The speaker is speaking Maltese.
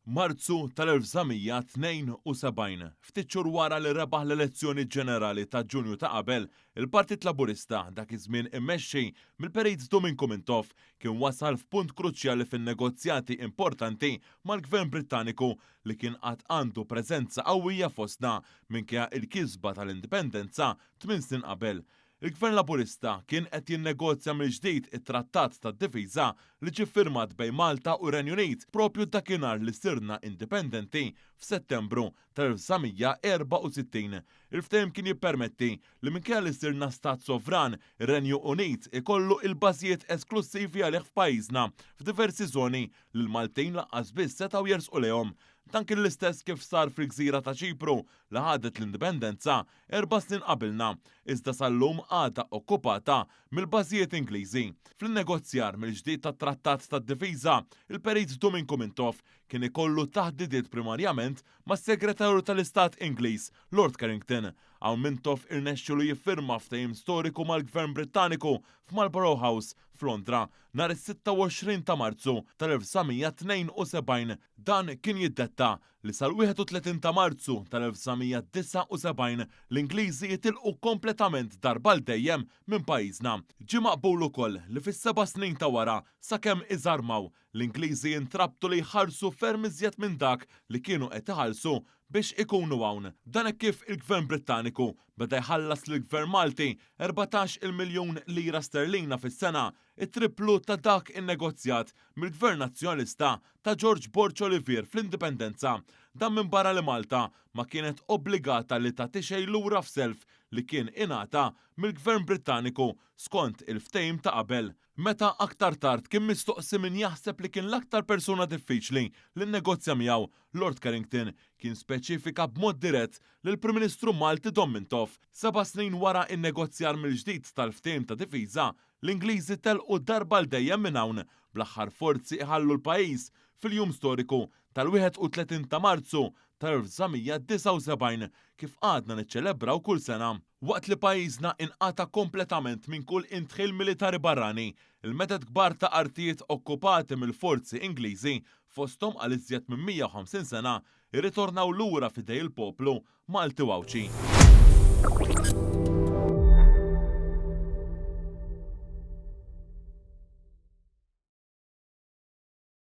Marzu tal-1972, ftit xhur wara li rebaħ l-elezzjoni ġenerali ta' Ġunju ta' qabel, il-Partit Laburista, dak iż-żmien immexxi mill-Perit Duminku Mintoff, kien wasal f'punt kruċjali fin-negozjati importanti mal-Gvern Brittaniku li kien għad għandu preżenza qawwija fostna minkejja l-kisba tal-Indipendenza tminn snin qabel. Il-Gvern Laburista kien qed jinnegozja mill-ġdid it-Trattat tad-Difiża li ġie ffirmat bejn Malta u r-Renju Unit proprju dakinhar li sirna indipendenti f'Settembru tal-1964. Il-ftehim kien jippermetti li minkejja li sirna stat sovran, ir-Renju Unit ikollu il-bażijiet esklussivi għalih f'pajjiżna f'diversi żoni li l-Maltin lanqas biss setgħu jersqu lejhom. Dan kien l-istess kif sar fil-gżira ta' Ċipru li ħadet l-indipendenza erba' snin qabilna, iżda sal-lum għadha okkupata mill-bażijiet Ingliżi. Fl-innegozjar mill-ġdid tat-Trattat tad-Difiża, il-Perit Duminku Mintoff kien ikollu taħdidiet primarjament mas-Segretarju tal-Istat Ingliż, Lord Carrington. Hawn Mintoff irnexxielu jiffirma ftehim storiku mal-Gvern Brittaniku f'Marlborough House, f'Londra, nhar is-26 ta' Marzu tal-1972. Dan kien jiddetta li sal-31 ta' Marzu tal-1979 l-Ingliżi jitilqu kompletament darba għal dejjem minn pajjiżna. Ġie maqbul ukoll li fis-seba' snin ta' wara, sakemm iżarmaw, l-Ingliżi jintrabtu li jħallsu ferm iżjed minn dak li kienu qed iħallsu biex ikunu hawn. Dan hekk kif il-Gvern Brittaniku beda jħallas lill-Gvern Malti 14-il miljun lira sterlina fis-sena, it-tripplu ta' dak innegozjat mill-Gvern Nazzjonalista ta' Ġorġ Borg Olivier fl-Indipendenza. Dan minbarra li Malta ma kienet obbligata li tagħti xejn lura f'self li kien ingħata mill-Gvern Brittaniku skont il-ftehim ta' qabel. Meta aktar tard kien mistoqsi min jaħseb li kien l-aktar persuna diffiċli li nnegozja miegħu, Lord Carrington kien speċifika b'mod dirett lill-Prim Ministru Malti Dom Mintoff. Seba' snin wara n-negozjar mill-ġdid tal-ftehim ta' difiża, L-Ingliżi telqu darba għal dejjem minn hawn, bl-aħħar forzi iħallu l-pajjiż fil-jum storiku tal-31 ta' Marzu tal-1979 kif għadna niċċelebraw kull sena. Waqt li pajjiżna inqata' kompletament minn kull indħil militari barrani, il-meded kbar ta' artijiet okkupati mill-forzi Ingliżi, fosthom għal iżjed minn 150 sena, irritornaw lura f'idej il-poplu Malti u Għawdxi.